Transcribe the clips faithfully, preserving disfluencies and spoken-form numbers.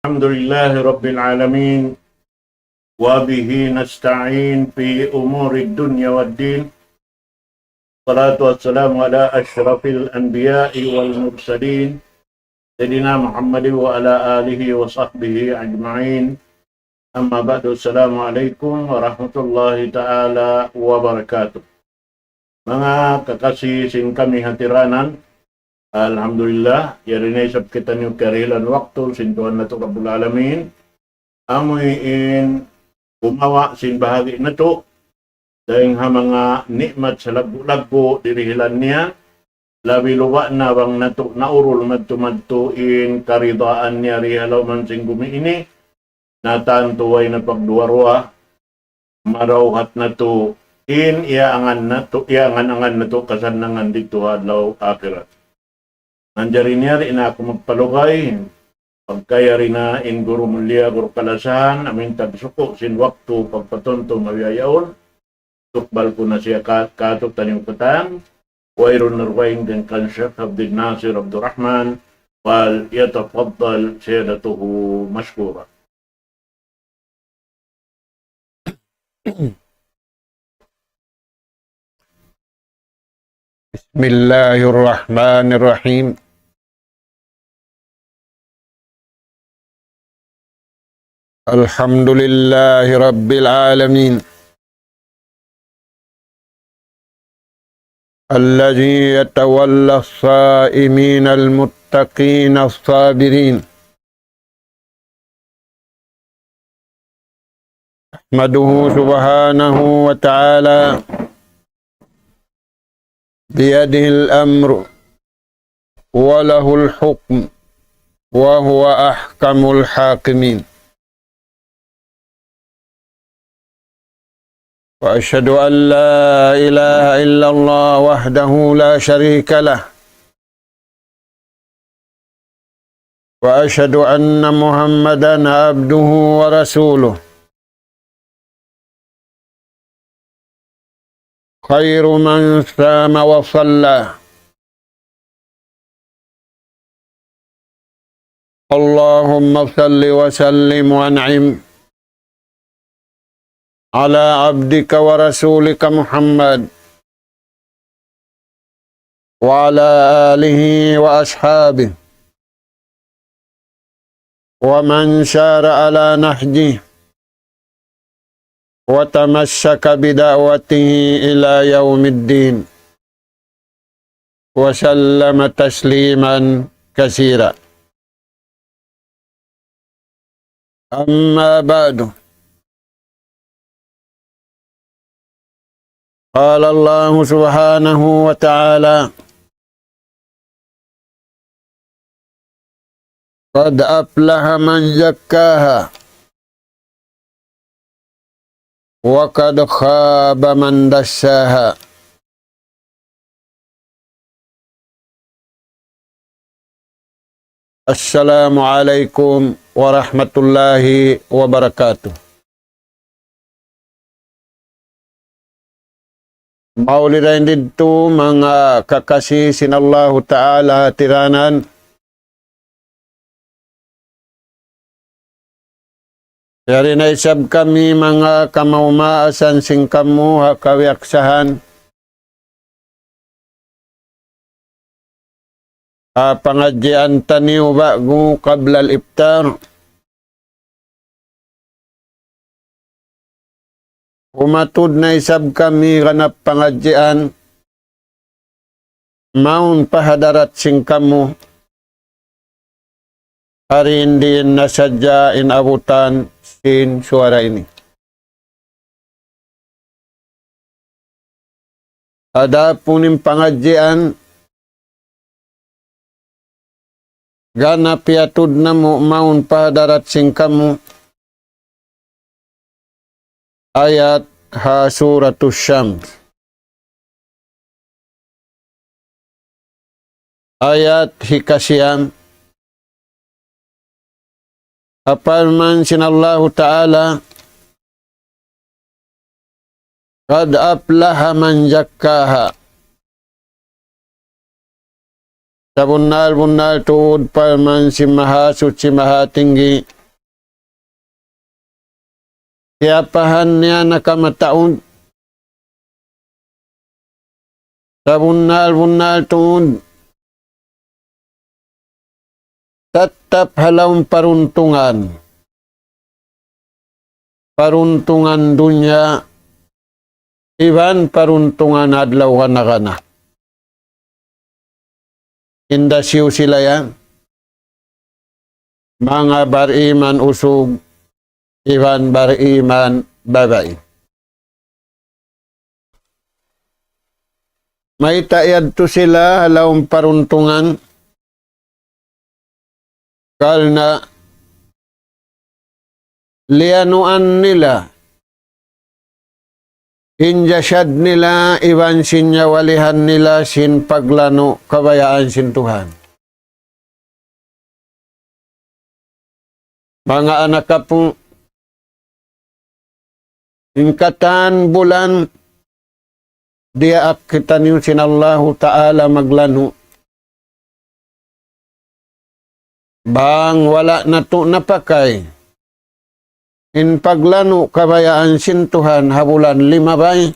الحمد لله رب العالمين، وبه نستعين في أمور الدنيا والدين. الصلاة والسلام على أشرف الأنبياء والمرسلين، سيدنا محمد وعلى آله وصحبه أجمعين. أما بعد، السلام عليكم ورحمة الله تعالى وبركاته. Manga kakasi sin kami hatiranan, alhamdulillah, yari na isab kitaniyu karihilan waktu sin Tuhan natu' Rabbul Alamin. Amu in gumawa' sin bahagi' natu', dayng ha manga ni'mat salaggu'-laggu' dirihilan niya, labi luba' na bang natu' naurul madtu-madtu in karidaan niya di ha lawm sin gumi ini, na tantu way na pagduwa-ruwa, marawhat natu' in iyaangan natu', iyaangan-angan natu' kasannangan didtu ha adlaw akhirat. Manjari niya di' na aku magpalugay, pagkayari na in guru mulia, guru kalasahan, amu in tagsuku' sin waktu pagpatuntung mabiya' yaun, tukbal ku na siya ka-, katu'taniyu katan, wayruun na dugaing dayn kan Sheikh Abdul Nasir Abdul Rahman, فليتفضل سيادته مشكورا. بسم الله الرحمن الرحيم. الحمد لله رب العالمين، الذي يتولى الصائمين المتقين الصابرين. أحمده سبحانه وتعالى، بيده الأمر وله الحكم وهو أحكم الحاكمين. وأشهد أن لا إله إلا الله وحده لا شريك له، وأشهد أن محمدا عبده ورسوله، خير من صام وصلى. اللهم صل وسلم وأنعم على عبدك ورسولك محمد وعلى آله وأصحابه ومن سار على نهجه وتمسك بدعوته إلى يوم الدين، وسلم تسليما كثيرا. أما بعد، قال الله سبحانه وتعالى: قد أفلح من زكاها وقد خاب من دساها. السلام عليكم ورحمة الله وبركاته. Mauli dayn didtu manga kakasi sin Allahu Ta'ala hatiranan. Yari na isab kami manga kamaumaasan sin kamu ha kawiyaksahan. Ha pangadjian taniyu ba'gu قبل الإفطار. Humatud na isab kami ganap pangadjian, mawn pa hadarat sin kamu, ari in diin na sadja in abutan sin suwara ini. Adapun in pangadjian, ganap hiyatud namu' mawn pa hadarat sin kamu, ayat ha Suratus Shams. Ayat hikasiyam, ha parman sin Allahu Ta'ala, قد أفلح من زكاها. Sabunnal-bunnal tuud parman sin Mahasuchi Mahatinggi, Siyapahan niya nakamataud, sabunnal-bunnal tuud, tattap ha lawm paruntungan, paruntungan dunya, iban paruntungan adlaw kana-kana. Inda siyu sila yan? Manga bariman usug, iban bariman babai. Mayta' yadtu sila ha lawm paruntungan? Karna' liyanuan nila in jasad nila iban sin nyawalihan nila sin paglanu' kabayaan sin Tuhan. Manga anak apu', in katan bulan, diyaak kitaniyu sin Allahu Ta'ala maglanu'. Bang wala' natu' napakay in paglanu' kabayaan sin Tuhan ha bulan limabay,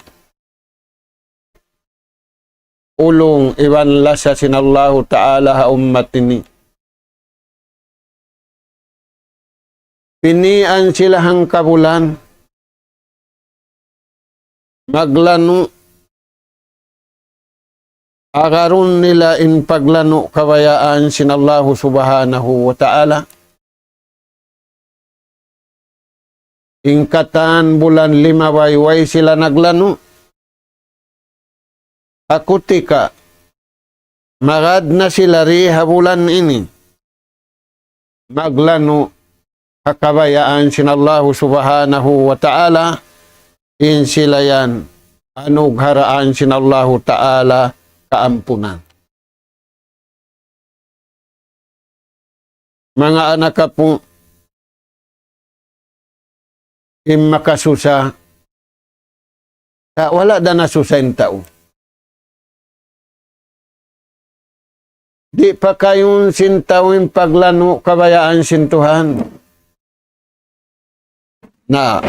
ulung iban lasa sin Allahu Ta'ala ha ummat ini. Pinian sila hangka bulan maglanu', agarun nila in paglanu' kabayaan sin Allahu Subhanahu wa Ta'ala. In katan bulan limabay way sila naglanu'. Aku tika, magad na sila di ha bulan ini maglanu' ha kabayaan sin Allahu Subhanahu wa Ta'ala, in sila yan anugharaan sin Allahu Ta'ala kaampunan. Manga anak apu', in makasusa, ta wala' da nasusa in tau. Di' pakayun sin tau in paglanu' kabayaan sin Tuhan. Na,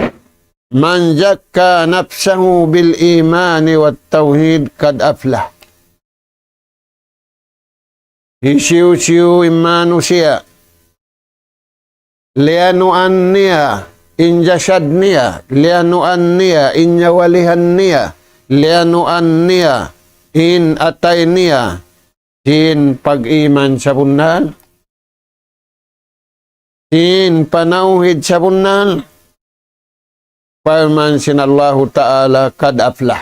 من زكى نفسه بالإيمان والتوحيد قد أفلح. Hisiyu-siyu in manusiya', liyanuan niya in jasad niya, liyanuan niya in nyawalihan niya, liyanuan niya in atay niya, sin pag-iman sabunnal, sin panawhid sabunnal, parman sin Allahu Ta'ala, قد أفلح.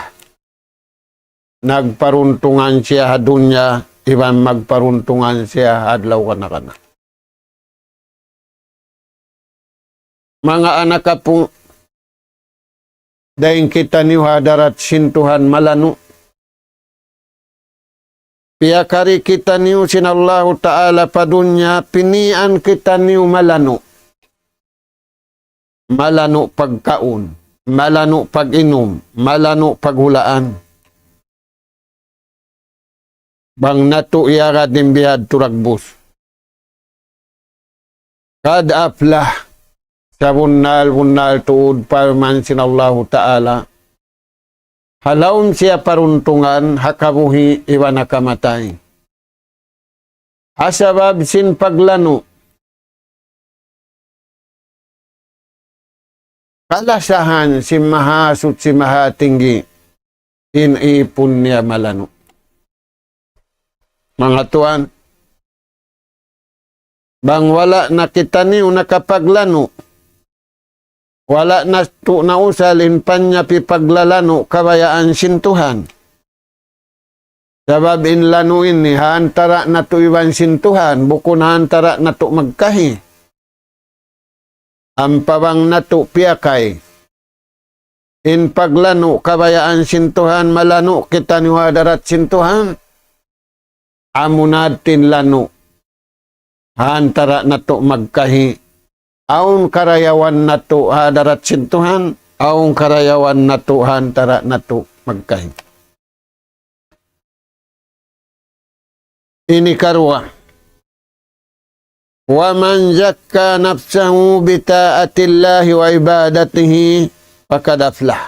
Nagparuntungan siya ha dunya, iban magparuntungan siya ha adlaw kana-kana. Manga anak apu', dayn kitaniyu ha hadarat sin Tuhan malanu'. Piyakari kitaniyu sin Allahu Ta'ala pa dunya, pinian kitaniyu malanu'. Malanu' pagkaun, malanu' pag-inum, malanu' paghulaan. Bang natu' iyagad in bihadtu dagbus. قد أفلح, sabunnal-bunnal tuud parman sin Allahu Ta'ala. Ha lawm siya paruntungan, ha kabuhi' iban ha kamatay. Ha sabab sin paglanu', kalasahan sin Mahasuchi Mahatinggi, in ipun niya malanu'. Manga tuwan, bang wala' na kitaniyu nakapaglanu', wala' natu' nausal in panyapi paglalanu' kabayaan sin Tuhan. Sabab in lanu' ini ha antara' natu' iban sin Tuhan, bukun ha antara' natu' magkahi. Ampa bang natu' piyakay in paglanu' kabayaan sin Tuhan, malanu' kitaniyu ha hadarat sin Tuhan. Amu na in lanu' ha antara' natu' magkahi. Awn karayawan natu' ha hadarat sin Tuhan, awn karayawan natu' ha antara' natu' magkahi. Ini karuwa. ومن زكى نفسه بطاعة الله وعبادته فقد أفلح.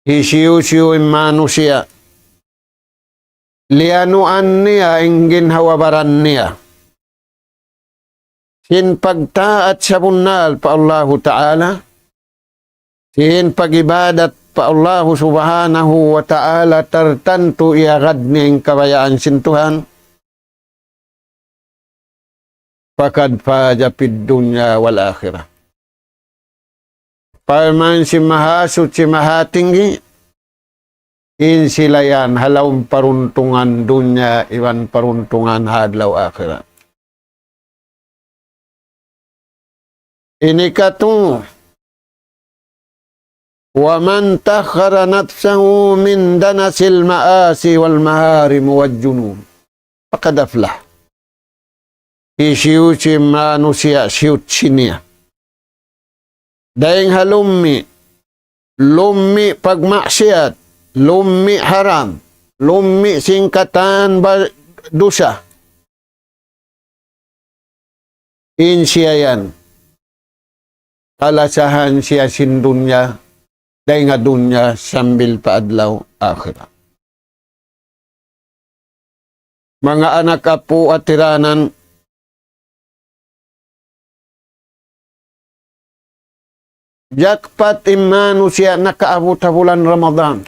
Hisiyu-siyu in manusiya', liyanuan niya in ginhawa baran niya sin pagtaat sabunnal pa Allahu Ta'ala, sin pag-ibadat pa Allahu Subhanahu wa Ta'ala, tartantu iyagad niya in kabayaan sin Tuhan, فقد فاز في الدنيا والآخرة. Parman sin Mahasuchi Mahatinggi, in sila yan ha lawm paruntungan dunya iban paruntungan ha adlaw akhirat. Ini katu, ومن طهر نفسه من دنس المعاصي والمحارم والذنوب فقد أفلح. Hisiyu-siyu in manusiya' siyutsi niya dayn ha lummi', lummi' pagmaksiyat, lummi' haram, lummi' sin katan ba-, dusa. In siya yan, kalasahan siya sin dunya, dayn ha dunya sambil pa adlaw akhirat. Manga anak apu' ha tiranan, jackpot in manusiya' nakaabut ha bulan Ramadan.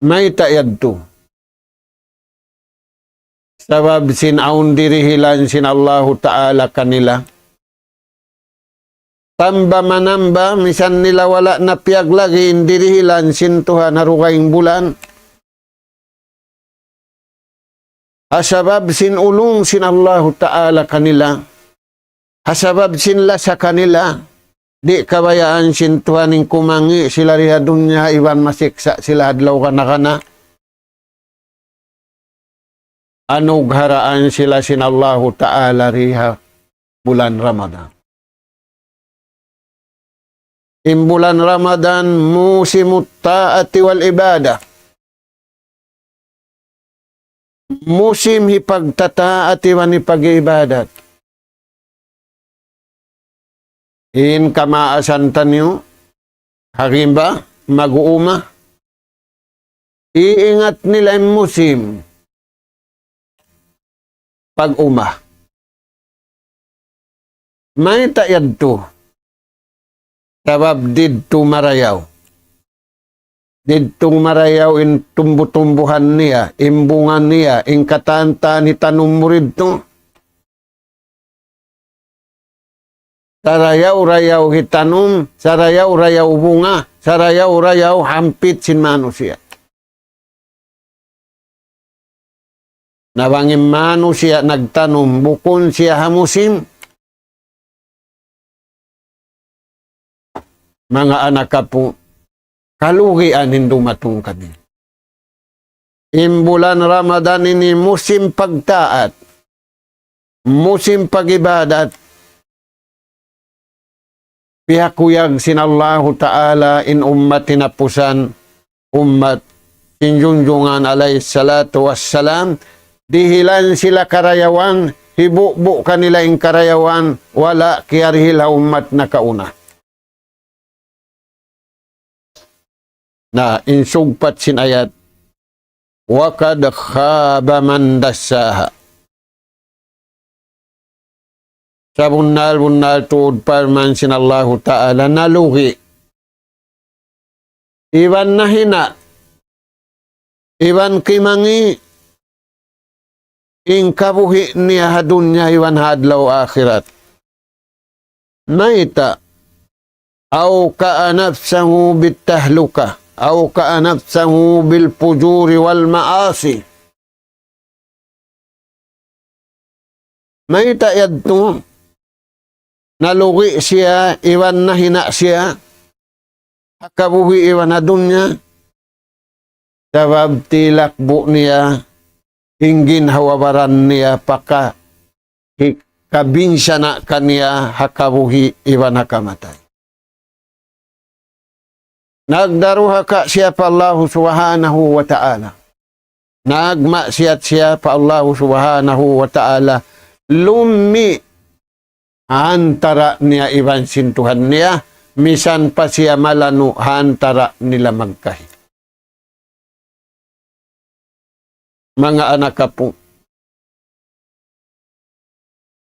Mayta' yadtu? Sabab sin awn dirihilan sin Allahu Ta'ala kanila. Tamba manamba, misan nila wala' napiyaglag in dirihilan sin Tuhan ha dugaing bulan. Ha sabab sin ulung sin Allahu Ta'ala kanila, ha sabab sin lasa kanila, di' kabayaan sin Tuhan in kumangi' sila di ha dunya iban masiksa' sila adlaw kana-kana. Anugharaan sila sin Allahu Ta'ala di ha bulan Ramadan. In bulan Ramadan موسم الطاعة والعبادة. Musim hipagtataat iban hipag-ibadat. In kamaasan taniyu, harimba, mag-uuma. Iingat nila in musim pag-uuma. Mayta' yadtu? Sabab didtu marayaw. Didtu marayaw in tumbu-tumbuhan niya, in bunga niya, in katan-katan hitanum mu didtu. Sarayaw-rayaw hitanum, sarayaw-rayaw bunga, sarayaw-rayaw hampit sin manusiya'. Na bang in manusiya' nagtanum bukun siya ha musim, manga anak apu', kalugian in dumatung kaniya. In bulan Ramadan ini musim pagtaat, musim pag-ibadat, piyakuyag sin Allahu Ta'ala in ummat hinapusan, ummat sin Junjungan alayhi salatu wassalam, dihilan sila karayawan, hibubu' kanila in karayawan, wala' kiyarihil ha ummat nakauna. Na, in sugpat sin ayat, وقد خاب من دساها. Sabunnal-bunnal tuud parman sin Allahu Ta'ala nalugi'. Iban nahina'. Iban kimangi' in kabuhi' niya ha dunya iban ha adlaw akhirat. Mayta'? أوقع نفسه بالتهلكة، أوقع نفسه بالفجور والمعاصي. Mayta' yadtu? Nalugi' siya, iban nahina' siya ha kabuhi' iban ha dunya. Sabab tilakbu' niya in ginhawa-baran niya paka hikabinsana' kaniya ha kabuhi' iban ha kamatay. Nagdaruhaka siya pa Allahu Subhanahu wa Ta'ala. Nagmaksiyat siya pa Allahu Subhanahu wa Ta'ala. Lummi' ha antara' niya iban sin Tuhan niya, misan pa siya malanu' ha antara' nila magkahi. Manga anak apu',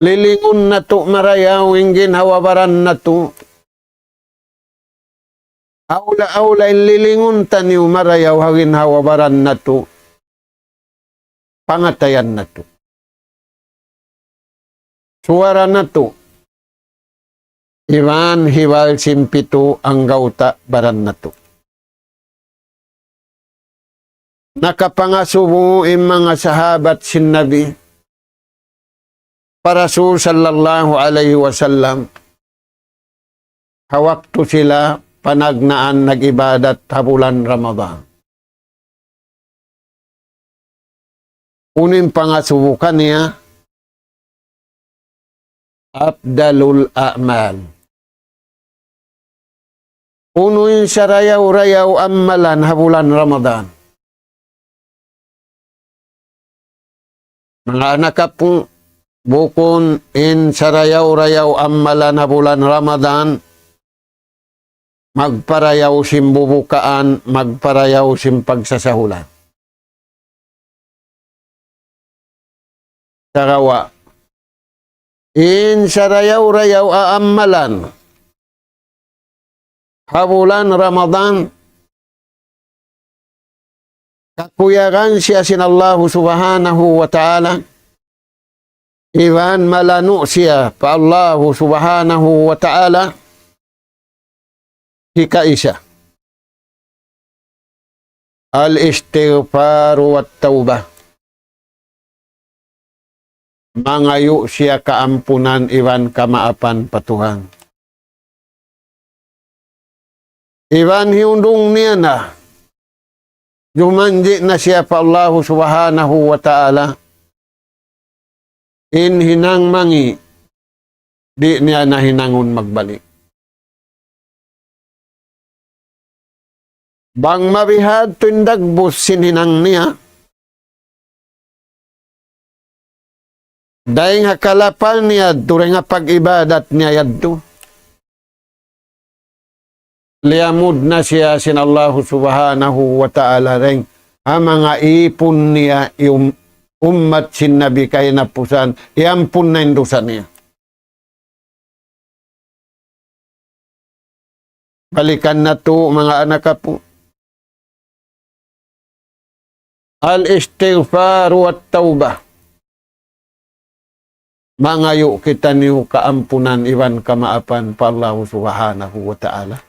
lilingun natu' marayaw in ginhawa-baran natu'. Awla-awla in lilingun taniyu marayaw ha ginhawa-baran natu', pangatayan natu', suwara natu', iban hibal sin pitu anggawta' baran natu'. Nakapangasubu in manga sahabat sin Nabi pa Rasul sallallahu alayhi wasallam, ha waktu sila panagnaan nag-ibadat ha bulan Ramadan. Unu in pangasubu kaniya? Afdalul a'mal. Unu in sarayaw-rayaw amalan ha bulan Ramadan? Manga anak apu', bukun in sarayaw-rayaw amalan ha bulan Ramadan magparayaw sin bubukaan, magparayaw sin pagsasahulan. Sagawa', in sarayaw-rayaw amalan ha bulan Ramadan, kakuyagan siya sin Allahu Subhanahu wa Ta'ala, iban malanu' siya pa Allahu Subhanahu wa Ta'ala. Hikaisa, al-istighfar wa tawbah. Mangayu' siya kaampunan iban kamaapan pa Tuhan. Iban hiyundung niya na, jumanji' na siya pa Allahu Subhanahu wa Ta'ala, in hinang mangi', di' niya na hinangun magbalik. Bang mabihadtu in dagbus sin hinang niya, dayn ha kalapal niya, dayn ha pag-ibadat niya yadtu, liyamud na siya sin Allahu Subhanahu wa Ta'ala dayn ha manga ipun niya, um-, ummat sin Nabi kahinapusan, iyampun na in dusa niya. Balikan natu', manga anak apu'. Al-istighfar wa tawbah. Mangayu' kitaniyu kaampunan iban kamaapan pa Allahu Subhanahu wa Ta'ala.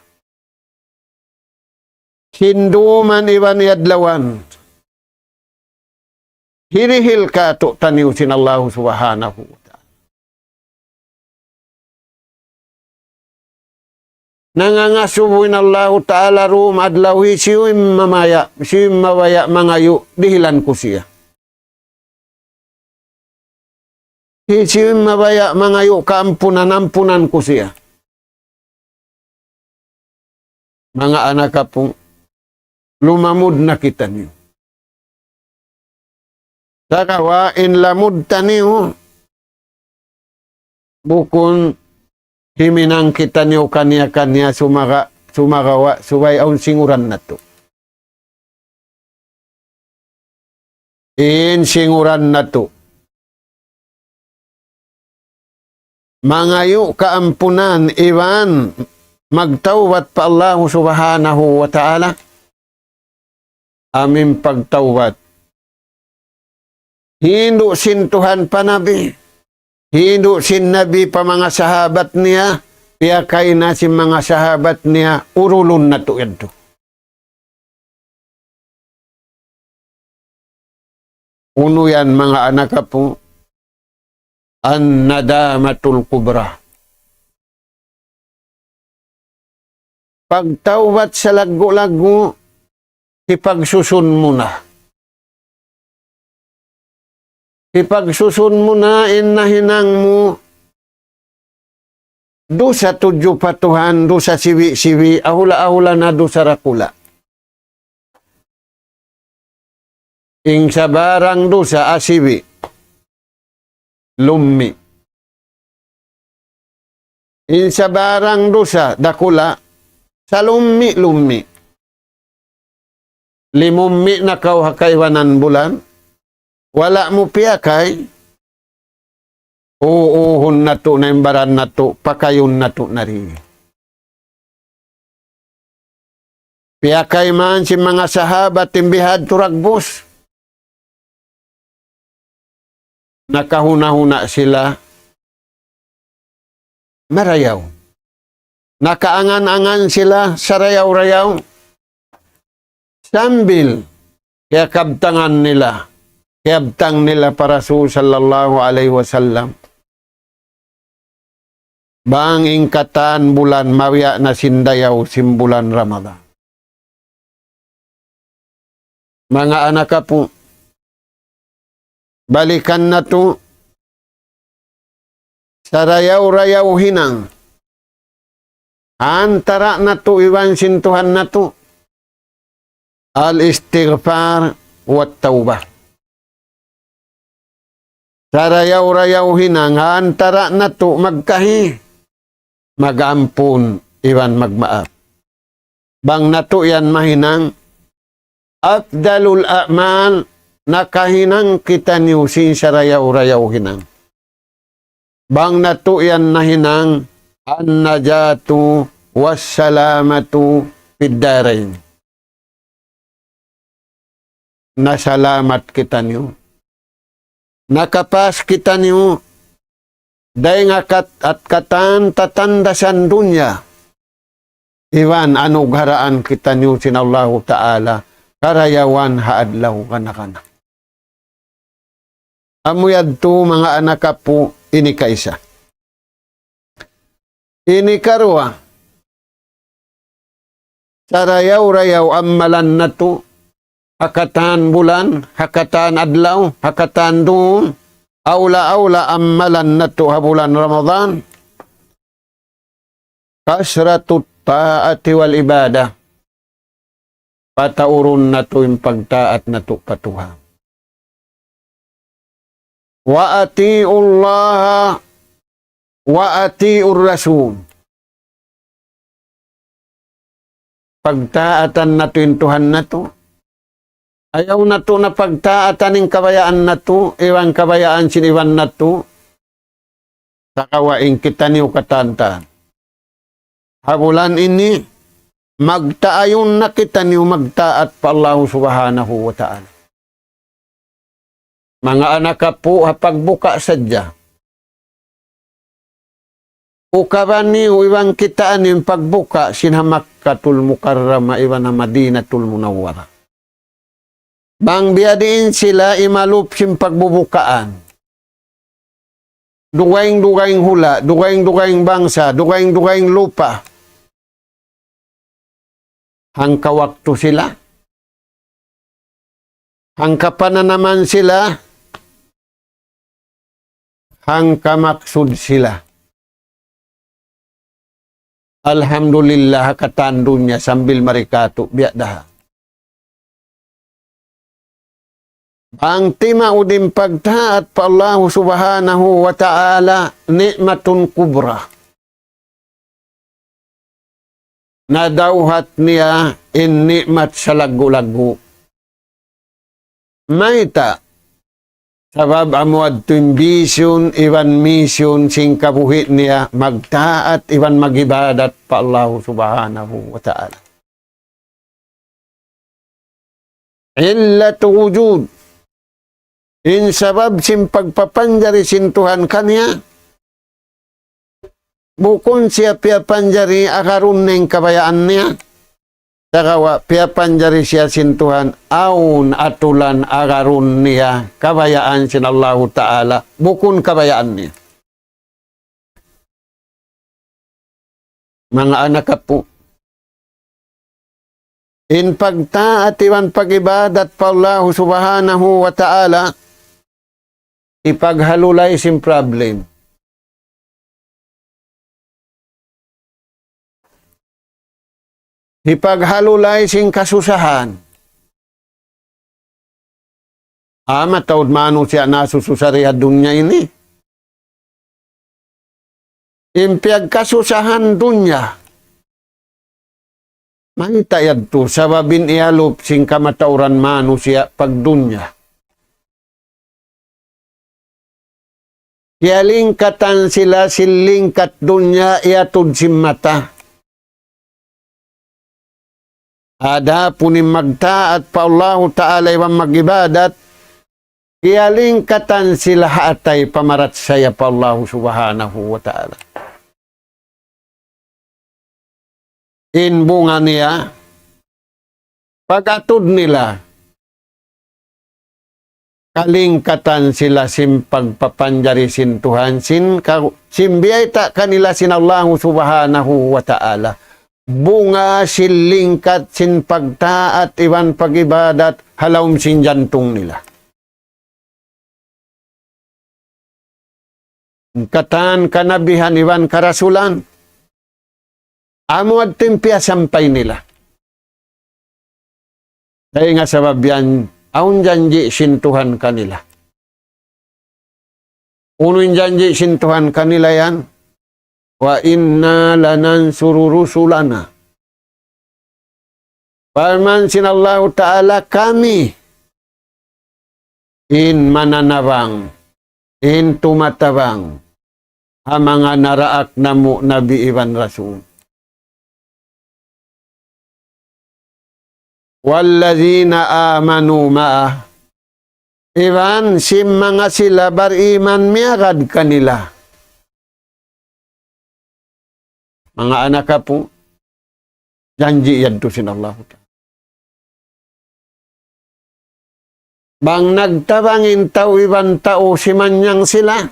Sin dum iban adlawan, hirihil kātu'niyu sin Allahu Subhanahu wa Ta'ala. Nangangasubu in Allahu Ta'ala dum adlaw, hisiyu in mamaya, hisiyu in mabaya' mangayu', dihilan ku siya. Hisiyu in mabaya' mangayu' kaampunan, ampunan ku siya. Manga anak apu', lumamud na kitaniyu. Sagawa' in lamud taniyu, bukun himinang kitaniyu kaniya-kaniya sumaga-, sumagawa' subay awn singuran natu'. In singuran natu', mangayu' kaampunan iban magtawbat pa Allahu Subhanahu wa Ta'ala. Amu in pagtawbat, hindu' sin Tuhan pa Nabi, hindu' sin Nabi pa manga sahabat niya, piyakaina sin manga sahabat niya, urulun natu' yadtu. Unu yan, manga anak apu'? An-nadamatul kubra. Pagtawbat salaggu'-laggu', hipagsusun mu na. Hipagsusun mu na in nahinang mu dusa tudju pa Tuhan, dusa siwi'-siwi', ahula-ahula na dusa dakula'. In sabarang dusa asiwi', lummi'. In sabarang dusa, dakula', salummi'-lummi'. Limummi' na kaw ha kaibanan bulan, wala' mu piyakay, uuhun natu' na in baran natu', pakayun natu' na ri. Piyakay man sin manga sahabat in bihadtu dagbus. Nakahuna'-huna' sila marayaw. Nakaangan-angan sila sarayaw-rayaw. Sambil kiyakabtangan nila, kiyabtang nila pa Rasul sallallahu alayhi wasallam. Bang in katan bulan mabiya' na sin dayaw sin bulan Ramadan. Manga anak apu', balikan natu', sarayaw-rayaw hinang antara' natu' iban sin Tuhan natu', al-istighfar wa tawbah. Sarayaw-rayaw hinang antara' natu' magkahi, mag-ampun, iban magmaap. Bang natu' yan mahinang, afdalul a'mal, nakahinang kitaniyu sin sarayaw-rayaw hinang. Bang natu' yan nahinang, an-najatu was-salamatu fid darain. Nasalamat kitaniyu. Nakapas kitaniyu dayn ha kat-, at katan tatandasan dunya. Iban anugaraan kitaniyu sin Allahu Ta'ala karayawan ha adlaw kana-kana. Amu yadtu manga anak apu' ini kaisa. Ini karuwa, sarayaw-rayaw amalan natu', ha katan bulan, ha katan adlaw, ha katan dum, awla-awla amalan natu' ha bulan Ramadan. Kasratut ta'ati wal ibadah. Pataurun natu' in pagtaat natu' pa Tuhan. Wa ati'ullaha wa ati'ur rasul. Pagtaatan natu' in Tuhan natu'. Ayaw natu' na pagtaatan in kabayaan natu', iban kabayaan sin iban natu'. Sagawa' in kitaniyu katan-katan ha bulan ini, magtaayun na kitaniyu magtaat pa Allahu Subhanahu wa Ta'ala. Manga anak apu', ha pagbuka sadja. Ukaban niyu iban kita ini in pagbuka sin ha Makkatul Mukarramah iban ha Madinatul Munawwarah. Bang biyadiin sila imalup sin pagbubukaan. Dugaing-dugaing hula', dugaing-dugaing bangsa, dugaing-dugaing lupa. Hangka waktu sila, hangka pananaman sila, hangka maksud sila. Alhamdulillah, ha katan dunya sambil mari katu' biya' da. Bang timaud in pagtaat pa Allahu Subhanahu wa Ta'ala, ni'matun kubra. Nadawhat niya in ni'mat salaggu'-laggu'. Mayta'? Sabab amu yadtu in vision iban mission sin kabuhi' niya, magtaat iban mag-ibadat pa Allahu Subhanahu wa Ta'ala. Illatu wujud. In sabab sin pagpapanjari sin Tuhan kaniya, bukun siya piyapanjari agarun niya in kabayaan niya. Sagawa' piyapanjari siya sin Tuhan, awn atulan agarun niya kabayaan sin Allahu Ta'ala, bukun kabayaan niya. Manga anak apu', in pagtaat iban pag-ibadat pa Allahu Subhanahu wa Ta'ala, hipaghalulay sin problem. Hipaghalulay sin kasusahan. Ah, mataud manusiya' nasususa di ha dunya ini. In piyagkasusahan dunya. Mayta' yadtu? Sabab in iyalup sin kamatauran manusiya' pagdunya. Kiyalingkatan sila sin lingkat dunya iyatud sin mata. Adapun in magtaat pa Allahu Ta'ala iban mag-ibadat, kiyalingkatan sila ha atay pamarachaya pa Allahu Subhanahu wa Ta'ala. In bunga niya, pag-atud nila, kalingkatan sila sin pagpapanjari sin Tuhan, sin ka-, sin biyayta' kanila sin Allahu Subhanahu wa Ta'ala. Bunga sin lingkat sin pagtaat iban pag-ibadat ha lawm sin jantung nila. Katan kanabihan iban karasulan, amu yadtu in piyasampay nila. Dayn ha sabab yan, awn janji' sin Tuhan kanila. Unu in janji' sin Tuhan kanila yan? وإنا لننصر رسلنا. Parman sin Allahu Ta'ala, kami in mananabang, in tumatabang, ha manga naraak namu' nabi iban rasul. والذين آمنوا معه. Iban sin manga sila bariman miyagad kanila. Manga anak apu', janji' yadtu sin Allahu Ta'ala. Bang nagtabang in tau iban tau simanyang sila,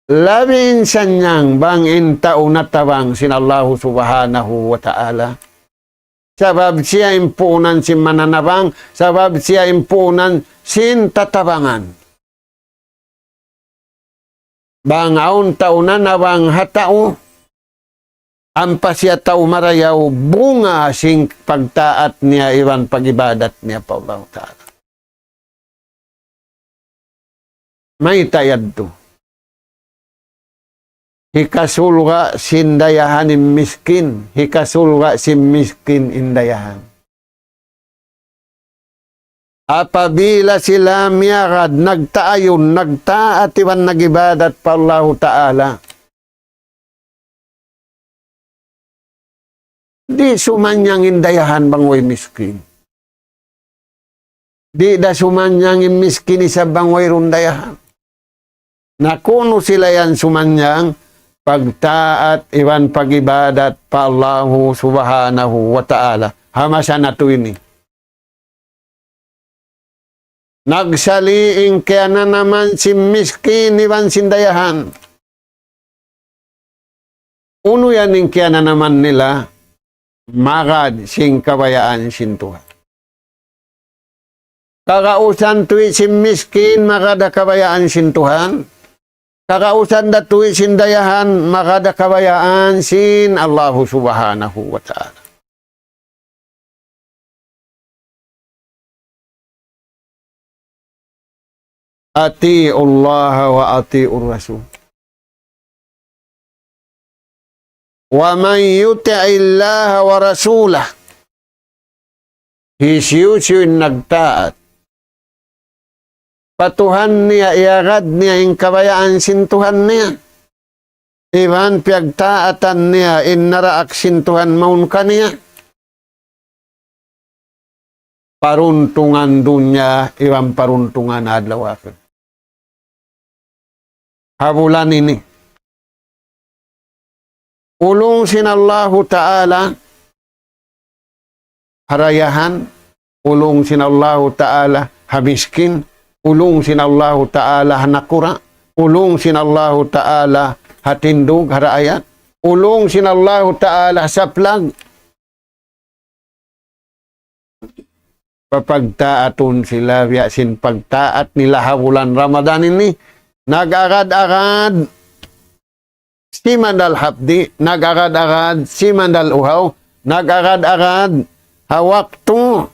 labi in sanyang bang in tau natabang sin Allahu Subhanahu wa Ta'ala. Sabab siya in puunan sin mananabang, sabab siya in puunan sin tatabangan. Bang awn tau nanabang ha tau, ampa siya tau marayaw, bunga sin pagtaat niya iban pag-ibadat niya pa Allahu Ta'ala. Mayta' yadtu? Hikasulga' sin dayahan in miskin, hikasulga' sin miskin in dayahan. Apabila sila miyagad, nagtaayun, nagtaat iban nag-ibadat pa Allahu Ta'ala, di' sumanyang in dayahan bang way miskin. Di' da sumanyang in miskin isab bang wayruun dayahan. Na kunu' sila yan sumanyang? Pagtaat iban pag-ibadat pa Allahu Subhanahu wa Ta'ala. Ha masa natu' ini. Nagsali' in kiyananaman sin miskin iban sin dayahan. Unu yan in kiyananaman nila? Magad sin kabayaan sin Tuhan. Kagausan tuwi' sin miskin, magad ha kabayaan sin Tuhan. Kagausan da tuwi' sin dayahan, magad ha kabayaan sin Allahu Subhanahu wa Ta'ala. أطيعوا الله وأطيعوا الرسول. ومن يطع الله ورسوله. Hisiyu-siyu in nagtaat pa Tuhan niya, iyagad niya in kabayaan sin Tuhan niya. Iban piyagtaatan niya in naraak sin Tuhan mawn kaniya. Paruntungan dunya iban paruntungan adlaw akhirat. Ha bulan ini, ulung sin Allahu Ta'ala ha dayahan, ulung sin Allahu Ta'ala ha miskin, ulung sin Allahu Ta'ala ha nakura', ulung sin Allahu Ta'ala ha tindug, ha raayat, ulung sin Allahu Ta'ala ha saplag. Papagtaatun sila biya' sin pagtaat nila ha bulan Ramadan ini. Nag-agad-agad simandal hapdi', nag-agad-agad simandal uhaw, nag-agad-agad ha waktu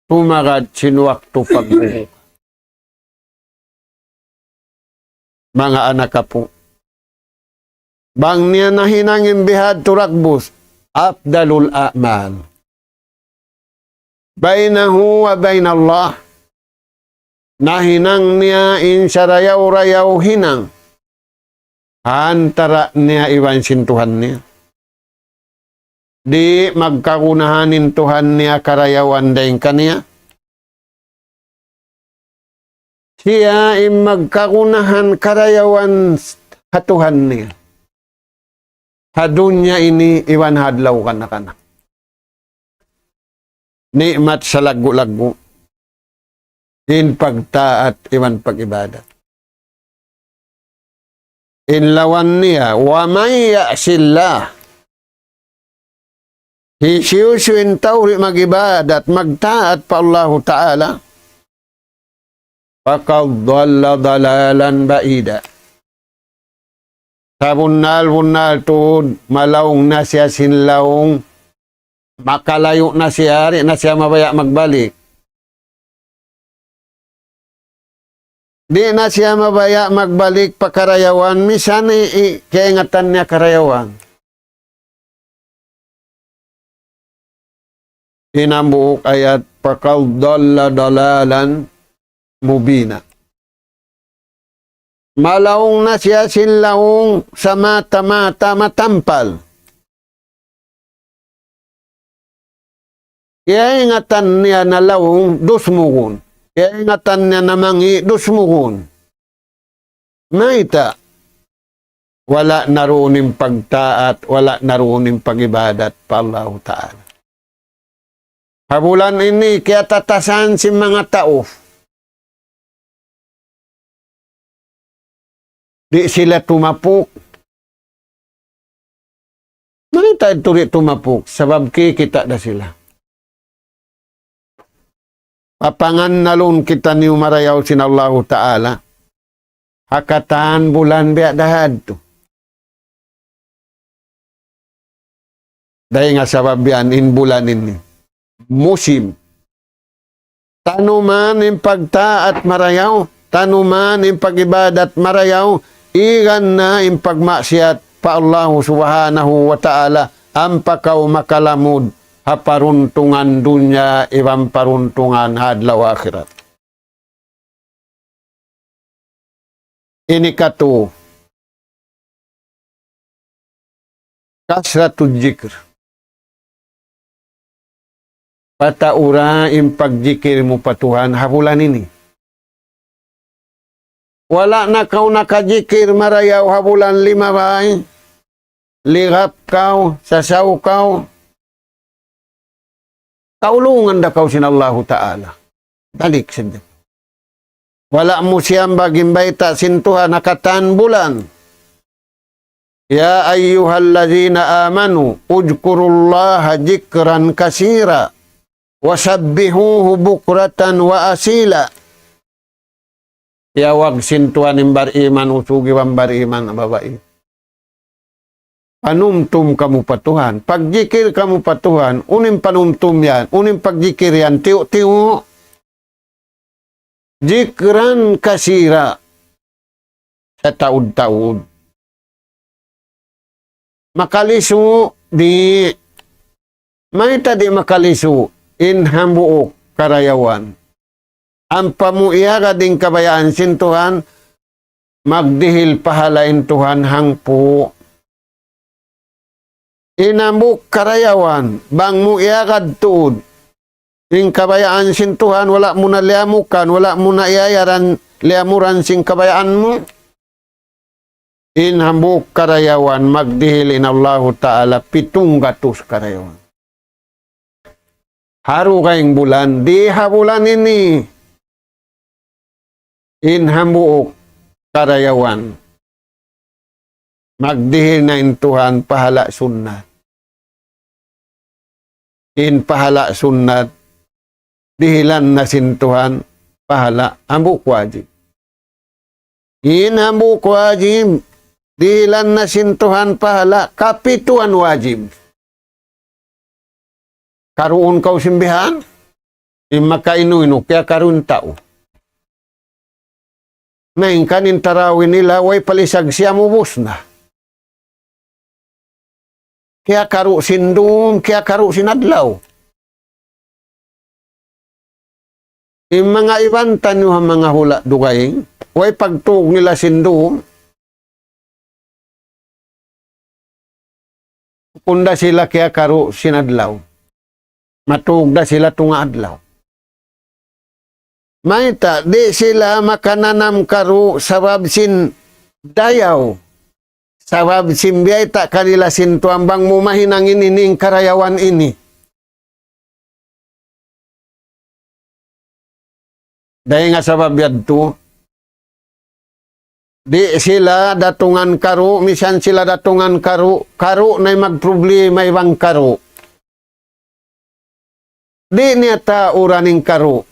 tumagad sin waktu pagbuka. Manga anak apu', Bang niya nahinang in bihadtu dagbus, afdalul a'mal. Bainahu wa bainallah. Nahinang niya in sarayaw-rayaw hinang ha antara' niya iban sin Tuhan niya. Di' magkagunahan in Tuhan niya karayawan dayn kaniya. Siya in magkagunahan karayawan ha Tuhan niya. Ha dunya ini iban ha adlaw kana-kana. Ni'mat salaggu'-laggu'. In pagtaat iban pag-ibadat. In lawan niya, ومن يعص الله. Hisiyu-siyu in tau di' mag-ibadat, magtaat pa Allahu Ta'ala. فقد ضل ضلالا بعيدا. Sabunnal-bunnal tuud, malaung na siya sin laung, makalayu' na siya, di' na siya mabaya' magbalik. Di' na siya mabaya' magbalik pa karayawan, misan i, i, kaingatan niya karayawan. In hambuuk ayat, فقد ضل ضلالا مبينا. Malaung na siya sin laung samata-mata matampal. Kiyaingatan niya na laung dusmugun. Kiyaingatan niya na mangi' dusmugun. Mayta'? Wala' na duun in pagtaat, wala' na duun in pag-ibadat pa Allahu Ta'ala. Ha bulan ini kiyatatasan sin manga tau. Di' sila tumapuk. Mayta' yadtu di' tumapuk? Sabab kikita' da sila. Papangannalun kitaniyu marayaw sin Allahu Ta'ala. Ha katan bulan biya' da hadtu. Dayn ha sabab yan in bulan ini. Musim. Tanuman in pagtaat marayaw, tanuman in pag-ibadat marayaw, igan na in pagmaksiyat pa Allahu Subhanahu wa Ta'ala, ampa kaw makalamud ha paruntungan dunya iban paruntungan ha adlaw akhirat. Ini katu, كثرة الذكر. Pataura in pagjikil mu pa Tuhan ha bulan ini. Wala' na kaw nakajikil marayaw ha bulan limabay. Ligap kaw, sasaw kaw. Kaulungan da kaw sin Allahu Ta'ala. Balik sadja. Wala' mu siyambag in bayta' sin Tuhan ha katan bulan. يا أيها الذين آمنوا اذكروا الله ذكرا كثيرا وسبحوه بكرة وأصيلا. Tiyawag sin Tuhan in bariman usug iban bariman babai. Panumtum kamu pa Tuhan. Pagjikil kamu pa Tuhan. Unu in panumtum yan? Unu in pagjikil yan? Tiyu'-tiyu'. ذكرا كثيرا. Sataud-taud. Makalisu di'. Mayta' di' makalisu? In hambuuk karayawan. Ampa mu iyagad in kabayaan sin Tuhan, magdihil pahala in Tuhan hangpu'. In hambuuk karayawan, bang mu iyagad tuud in kabayaan sin Tuhan, wala' mu na liyamukan, wala' mu na iyayaran, liyamuran sin kabayaan mu. In hambuuk karayawan, magdihil in Allahu Ta'ala pitung gatus karayawan. Ha dugaing bulan, di' ha bulan ini. In hambuuk karayawan, magdihil na in Tuhan pahala' sunnat. In pahala' sunnat, dihilan na sin Tuhan pahala' hambuuk wajib. In hambuuk wajib, dihilan na sin Tuhan pahala' kapituan wajib. Karuun kaw sin bihan, in makainu-inu, kiyakaruun tau. Malayngkan in tarawi nila, way pa lisag siyam ubus na. Kiyakaru' sin dum, kiyakaru' sin adlaw. In manga iban taniyu ha manga hula' dugaing, way pagtug nila sin dum, bukun da sila kiyakaru' sin adlaw. Matug da sila tunga adlaw. Mayta', di' sila makananam karu' sabab sin dayaw. Sabab sin biyayta' kanila sin Tuhan bang mu mahinang ini in karayawan ini. Dayn ha sabab yadtu, di' sila datungan karu', misan sila datungan karu', karu' na in magproblema iban karu'. Di' niya tauran in karu'.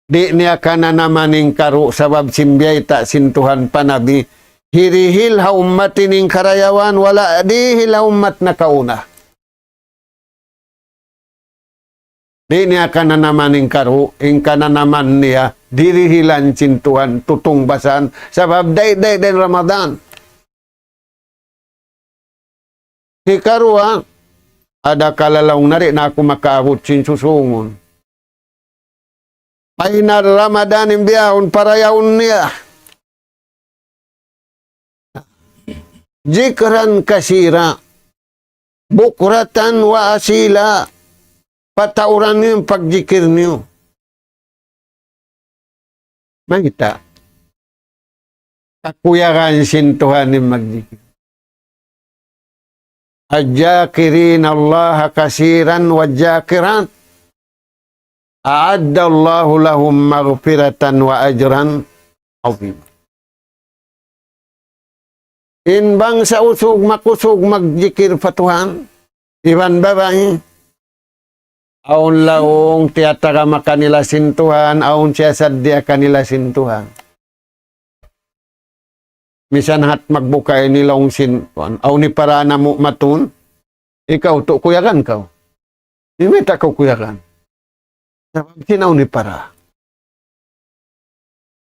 Di' niya kananaman in karu' sabab sin biyayta' sin Tuhan pa Nabi. Hirihil ha ummat ini in karayawan, wala' dihil ha ummat nakauna. Di' niya kananaman in karu', in kananaman niya, dirihilan sin Tuhan, tutungbasan, sabab day-day dayn Ramadan. Hikaruwa, ada kalalaung na di' na aku makaabut sin susungun. Ay na Ramadan in bihaun parayawun niya. ذكرا كثيرا بكرة وأصيلا. Patauran niyu in pagjikir niyu. Mayta'? Kakuyagan sin Tuhan in magjikir. الذاكرين الله كثيرا والذاكرات أعد الله لهم مغفرة وأجرا عظيما. In bangsa usug makusug magjikir pa Tuhan, iban babai, awn laung tiyatagama kanila sin Tuhan, awn siyasaddiya kanila sin Tuhan. Misan hat magbuka ini laung sin, awn hipara namu' matun, ikaw tu' kuyagan kaw. Di' mayta' kaw kuyagan. Sabab sin awn hipara.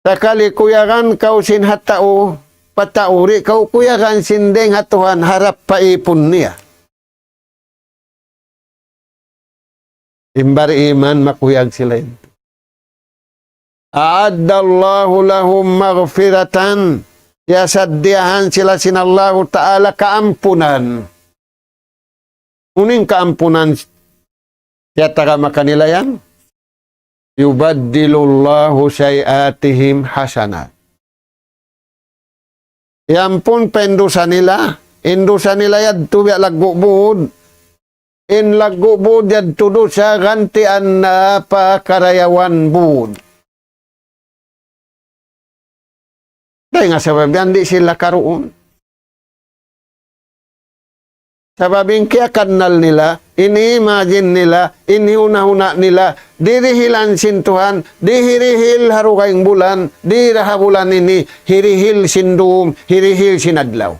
Sakali kuyagan kaw sin ha tau, pa tau, di' kaw kuyagan sin dayng ha Tuhan harap pa ipun niya. In bariman makuyag sila yadtu. أعد الله لهم مغفرة. Siyasaddiyahan sila sin Allahu Ta'ala kaampunan. Unu in kaampunan tiyatagama kanila yan? يبدل الله سيئاتهم حسنات. Iyampun pa in dusa nila, in dusa nila yadtu biya' laggu' būd. In laggu' būd yadtu dusa gantian na pa karayawan būd. Dayn ha sabab yan di' sila karuun. Sabab in kiyakannal nila, in imagine nila, in hiyuna-huna nila, dirihilan sin Tuhan, di' hirihil ha dugaing bulan, di' da ha bulan ini, hirihil sin dum, hirihil sin adlaw.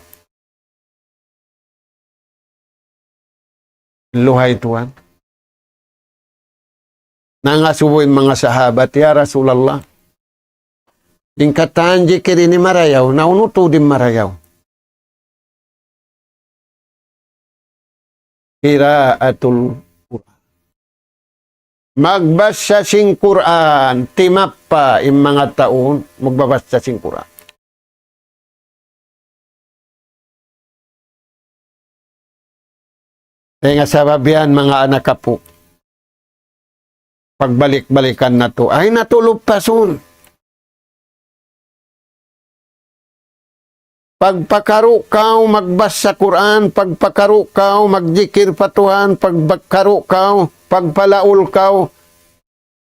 Luhay tuwan. Nangasubu in manga sahabat, "Ya Rasulullah, in katan jikir ini marayaw, na unu tuud in marayaw?" Qira'atul Qur'an. Magbasa sin Qur'an, timappa in manga tau magbabasa sin Qur'an. Dayn ha sabab yan, manga anak apu', pagbalik-balikan natu'. Ayaw natu' lupasun. Pagpakaru' kaw magbasa Qur'an, pagpakaru' kaw magjikir pa Tuhan, pagpakaru' kaw, pagpalaul kaw,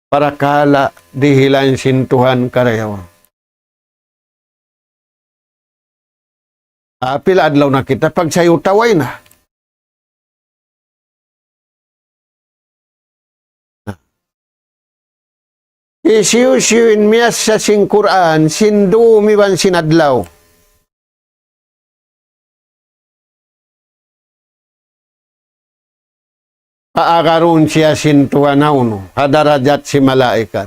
parakala' dihilan sin Tuhan karayawan. Apabila adlaw na kita, pagsayutaw na. Hisiyu-siyu in miyasa sin Qur'an, sin dum iban sin adlaw. Paagarun siya sin Tuhan ha unu, ha darajat sin malaikat.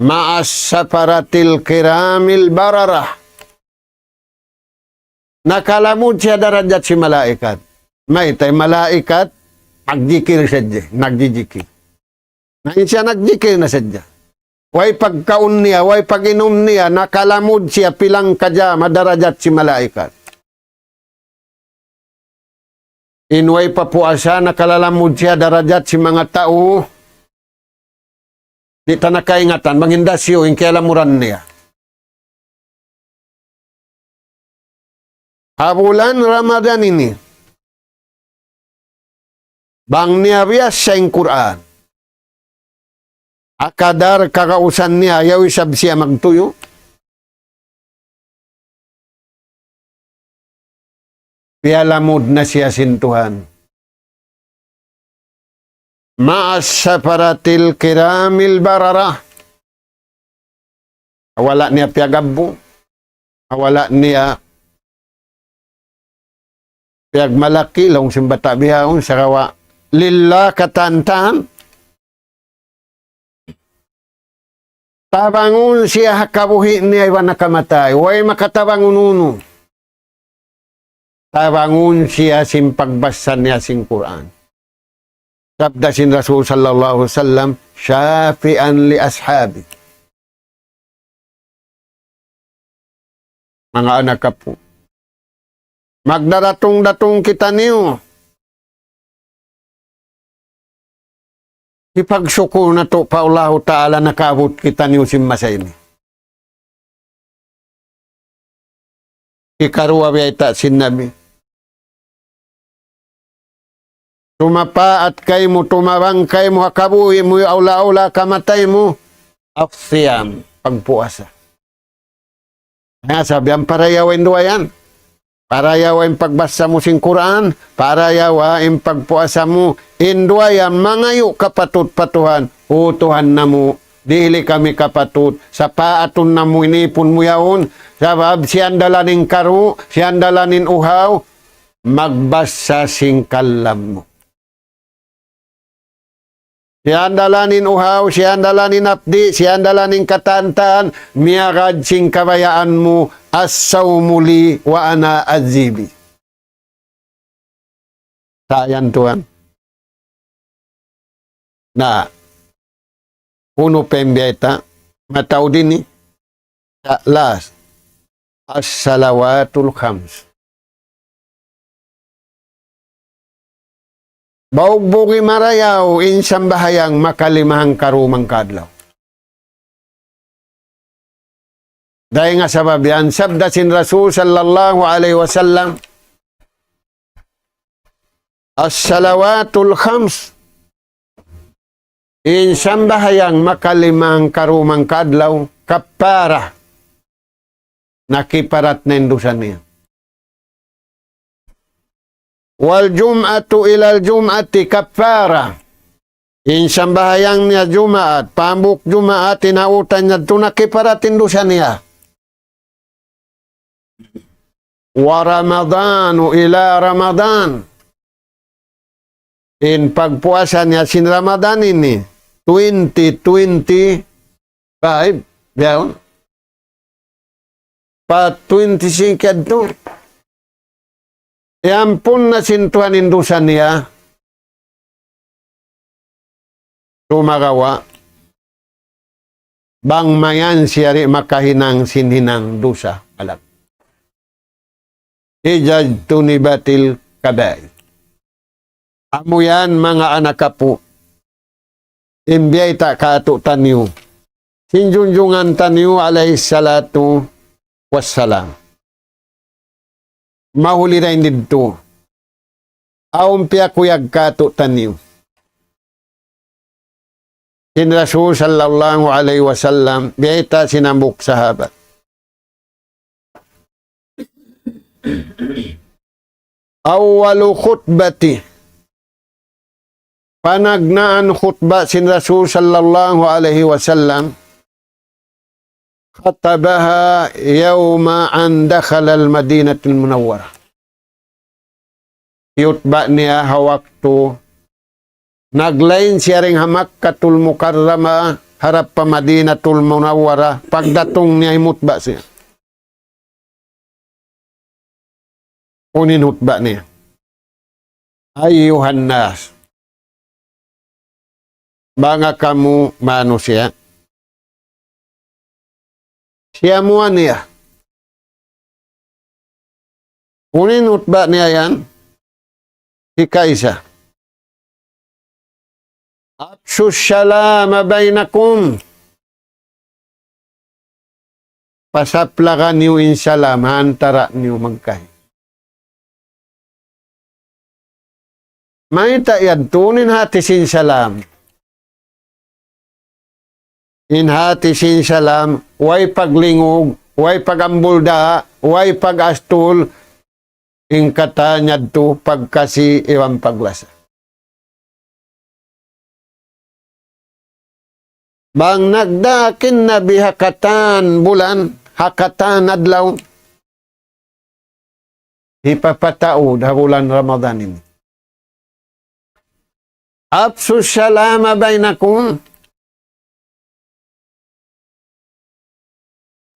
مع السفرة الكرام البررة. Nakalamud siya darajat sin malaikat. Mayta' in malaikat, nagjikil sadja, nagjijikil. Na in siya nagjikil na sadja. Way pagkaun niya, way pag-inum niya, nakalamud siya pilang kajam ha darajat sin malaikat. In way pa puasa, nakalalamud siya darajat sin manga tau. Di' ta na kaingatan, bang hinda siyu, in kiyalamuran niya. Ha bulan Ramadan ini, bang niya biyasa in Qur'an, ha kadar kagausan niya, ayaw isab siya magtuyu'. Piyalamud na siya sin Tuhan. مع السفرة الكرام البررة. Wala' niya piyagabbu. Wala' niya piyagmalaki, laung sin bata' bihaun, sagawa' lillah katan-katan. Tabangun siya ha kabuhi' niya iban ha kamatay. Way makatabang unu-unu. Tabangun siya sin pagbasa niya sin Qur'an. Sabda sin Rasul sallallahu alayhi wasallam, شافعا لأصحابي. Manga anak apu'. Magdaratung-datung kitaniyu. Hipagsukul natu' pa Allahu Ta'ala nakaabut kitaniyu sin masa ini. Hikaruwa biyayta' sin Nabi. Tumapaat kaymu, tumabang kaymu, ha kabuhi' mu, awla-awla kamatay mu, الصيام, pagpuasa. Hangkan sabihan, parayawa in duwa yan. Parayawa in pagbasa mu sin Qur'an, parayawa in pagpuasa mu, in duwa yan, mangayu' kapatut pa Tuhan, "O Tuhan namu', dihili kami kapatut, sapaatun namu' in ipun mu yaun, sabab siyandalan in karu', siyandalan in uhaw, magbasa sin kalam mu." Siyandalan in uhaw, siyandalan in apdi', siyandalan in katan-katan, miyagad sin kabayaan mu, "الصوم لي وأنا أجزي به." Sa' yan tuwan. Na, unu pa in biyayta', mataud ini, sa' last, الصلوات الخمس. Baugbug marayaw in sambahayang makalima hangkaruwa mangkadlaw. Dayn ha sabab yan, sabda sin Rasul sallallahu alayhi wasallam, "الصلوات الخمس." In sambahayang makalima hangkaruwa mangkadlaw, kappara. Nakiparat na in dusa niya. "والجمعة إلى الجمعة كفارة." In sambahayang niya Jumaat, pa hambuuk Jumaat, in ha utan niya, tu nakiparat in dusa niya. "ورمضان إلى رمضان." In pagpuasa niya sin Ramadan ini, twenty twenty-five, biya' yaun. Pa twenty-six yadtu. Iyampun na sin Tuhan in dusa niya. Sumagawa', bang mayan siya di' makahinang sin hinang dusa, alam. إذا اجتنبت الكبائر. Amu yan, manga anak apu', in biyayta' kātu'niyu sin junjungan taniyu alayhi salatu wassalam. Mahuli dayn didtu, awn piyakuyag kātu'niyu. Sin Rasul sallallahu alayhi wasallam, biyayta' sin hambuuk sahabat. أول خطبته. Panagnaan khutba sin Rasul sallallahu alayhi wasallam, خطبها يوم أن دخل المدينة المنورة. Khutba niya ha waktu naglain siya dayn ha Makkatul Mukarramah harap pa Madinatul Munawwarah, pagdatung niya himutba siya. Unu in hutba niya? أيها الناس. Manga kamu manusiya'. Siyamuwa niya. Unu in hutba niya yan? Hikaisa. أفشوا السلام بينكم. Pasaplaga niyu in salam ha antara' niyu magkahi. Mayta' yadtu in hati sin salam? In hati sin salam, way paglingug, way pag-ambul da, way pag-astul, in katan yadtu pagkasi iban paglasa. Bang nagdaak in Nabi ha katan bulan, ha katan adlaw, hipapataud ha bulan Ramadan ini. أفشوا السلام بينكم.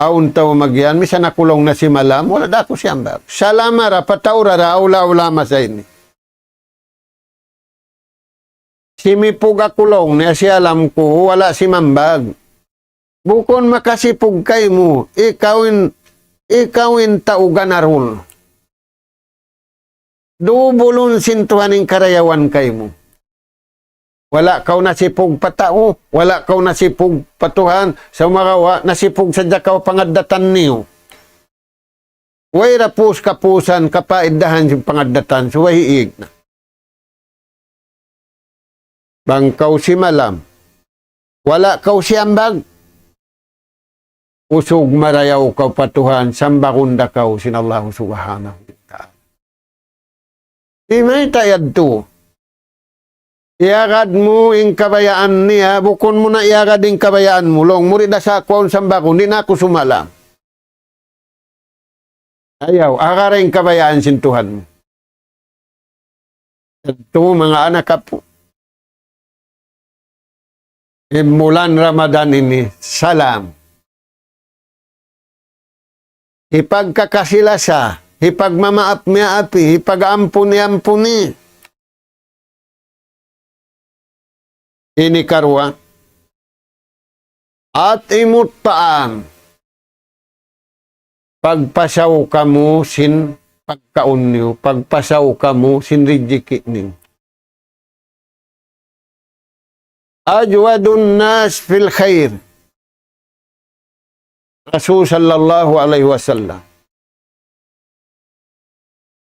Awn tau magiyan, misan aku laung na simalam, wala' da aku siyambag. Salam ra, pataud ra, awla-awla masa ini. Simipug aku laung niya, siyalam ku, wala' simambag. Bukun makasipug kaymu, ikaw in, ikaw in tau ganarul. Dubulun sin Tuhan in karayawan kaymu. Wala' kaw nasipug pa tau, wala' kaw nasipug pa Tuhan, sumagawa' nasipug sadja kaw pangaddatan niyu. Way ra pus kapusan, kapaiddahan sin pangaddatan, subay hiig na. Bang kaw simalam, wala' kaw siyambag, usug marayaw kaw pa Tuhan, sambagun da kaw sin Allahu Subhanahu wa Ta'ala. Di' mayta' yadtu. Iyagad mu in kabayaan niya, bukun mu na iyagad in kabayaan mu. Laung mu di' da sa' aku awn sambagun, di' na aku sumalam. Ayaw, agad in kabayaan sin Tuhan mu. Yadtu manga anak apu'. In bulan Ramadan ini, salam. Hipagkakasi-lasa, hipagmamaap-miyaapi, hipag-ampuni-ampuni. Ini karuwa, أطعموا الطعام. Pagpasaw kamu sin pagkaun niyu, pagpasaw kamu sin rijiki' niyu. أجود الناس في الخير. Rasul sallallahu alayhi wasallam.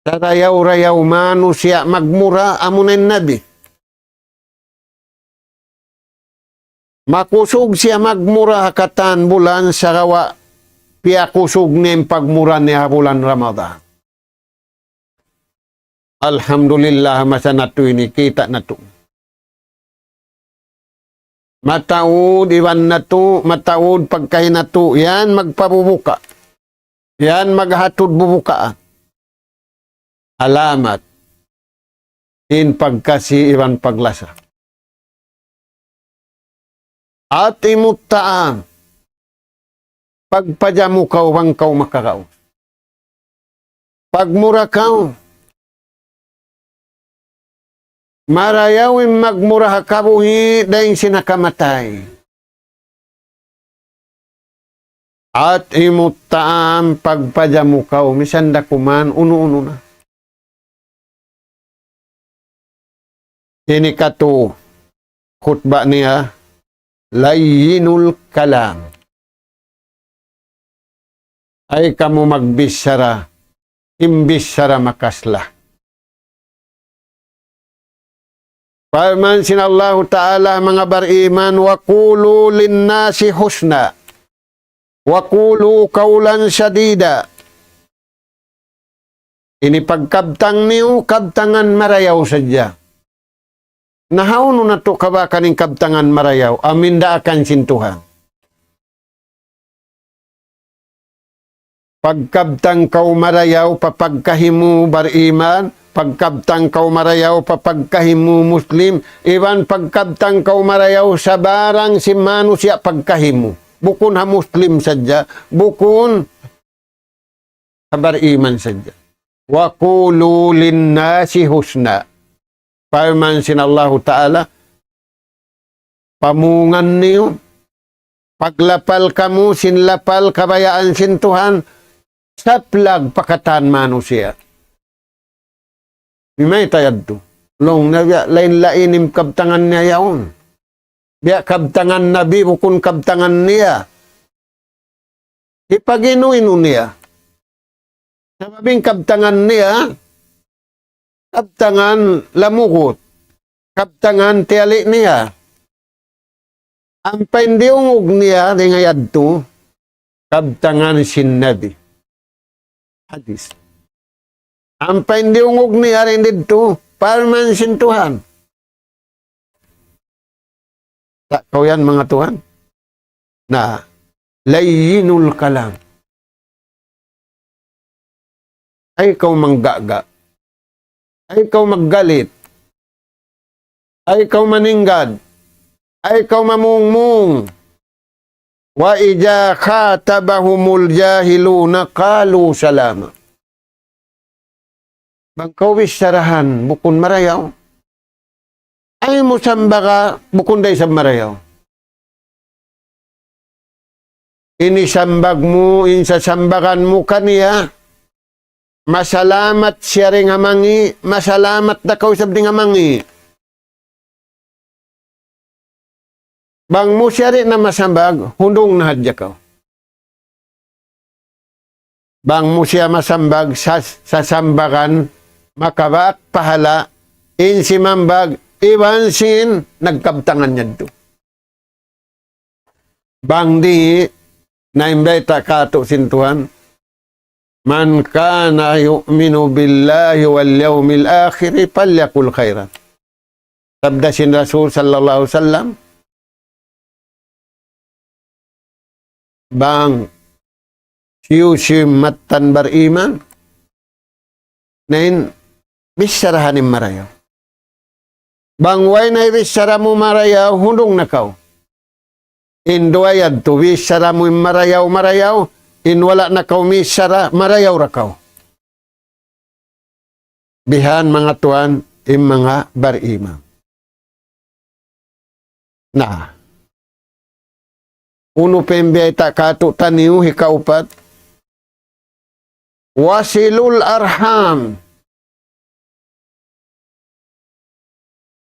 Sarayaw-rayaw manusiya' magmura amuna in Nabi. Makusug siya magmura ha katan bulan sagawa' piyakusug niya in pagmura niya ha bulan Ramadan. Alhamdulillah, masa natu' ini kita' natu'. Mataud iban natu', mataud pagkahi natu', yan magpabubuka. Yan maghatud bubukaan. Alamat in pagkasi iban paglasa. أطعموا الطعام. Pagpajamu kaw bang kaw makaraug. Pagmura kaw. Marayaw in magmura ha kabuhi' dayn sin ha kamatay. أطعموا الطعام, pagpajamu kaw, misan da kuman, unu-unu na. Ini katu khutba niya, لينوا الكلام. Ay kamu magbichara, in bichara makasla. Parman sin Allahu Ta'ala, manga bariman, وقولوا للناس حسنا وقولوا قولا سديدا. Ini pagkabtang niyu, kabtangan marayaw sadja. Na hawnu natu' kabakan in kabtangan marayaw, amu in daakan sin Tuhan. Pagkabtang kaw marayaw pa pagkahi mu bariman, pagkabtang kaw marayaw pa pagkahi mu Muslim, iban pagkabtang kaw marayaw sabarang sin manusiya' pagkahi mu. Bukun ha Muslim sadja, bukun ha bariman sadja. وقولوا للناس حسنا. Parman sin Allahu Ta'ala, pamungan niyu, paglapal kamu sin lapal kabayaan sin Tuhan, saplag pa katan manusiya'. Mayta' yadtu? Laung niya biya' lain-lain in kabtangan niya yaun. Biya' kabtangan Nabi bukun kabtangan niya. Hipag-inu-inu niya. Sabab in kabtangan niya, kabtangan lamugut, kabtangan tiyali' niya. Ampa in diyungug niya dayn ha yadtu, kabtangan sin Nabi. Hadis. Ampa in diyungug niya dayn didtu, parman sin Tuhan. Ta' kaw yan, manga tuwan. Na, لين الكلام. Ayaw kaw manggaga. Ayaw kaw maggalit. Ayaw kaw maninggad. Ayaw kaw mamungmung. وإذا خاطبهم الجاهلون قالوا سلاما. Bang kaw bicharahan bukun marayaw, ayaw mu sambaga bukun da isab marayaw. In sambag mu, in sasambagan mu kaniya, masalamat siya dayn ha mangi', masalamat da kaw isab dayn ha mangi'. Bang mu siya di' na masambag, hundung na hadja kaw. Bang mu siya masambag, sa-, sasambagan, makabaak pahala', in simambag, iban sin nagkabtangan yadtu. Bang di', na in bayta' kātu' sin Tuhan, من كان يؤمن بالله واليوم الآخر فليقل خيرا. Sabda sin Rasul sallallahu alayhi wasallam, bang hisiyu-siyu mattan bariman, na in bicharahan in marayaw. Bang way na in bichara mu marayaw, hundung na kaw. In duwa yadtu, bichara mu in marayaw-marayaw, in wala' na kaw michara, marayaw ra kaw. Bihan manga tuwan, in manga bariman. Na. Unu pa in biyayta' kātu'niyu hikaupat? وصلوا الأرحام.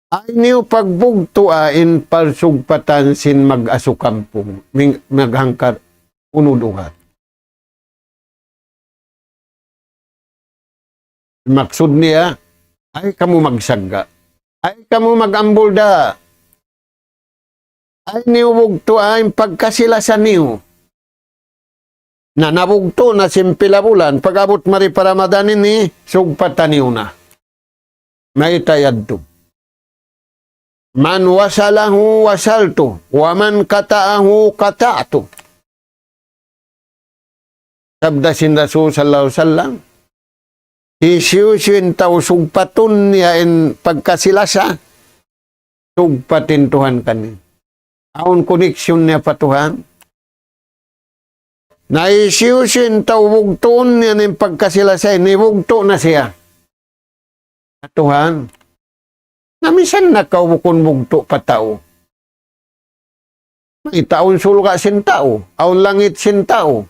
Ayaw niyu pagbugtua in pagsugpatan sin mag-asukampung, ming-, maghangkar unud-ugat. Maksud niya, ayaw kamu magsagga'. Ayaw kamu mag-ambul da. Ayaw niyu bugtua in pagkasi-lasa niyu. Na nabugtu' na sin pila bulan, pag-abut mari pa Ramadan ini, sugpatan niyu na. Mayta' yadtu? من وصله وصلت، ومن قطعه قطعت. Sabda sin Rasul sallallahu alayhi wasallam, hisiyu-siyu in tau sugpatun niya in pagkasi-lasa, sugpat in Tuhan kaniya. Awn koneksyon niya pa Tuhan. Na hisiyu-siyu in tau bugtuun niya in pagkasi-lasa ini, bugtu' na siya. Tuhan, na misan na kaw bukun bugtu' pa tau. Mayta' awn surga' sin tau, awn langit sin tau.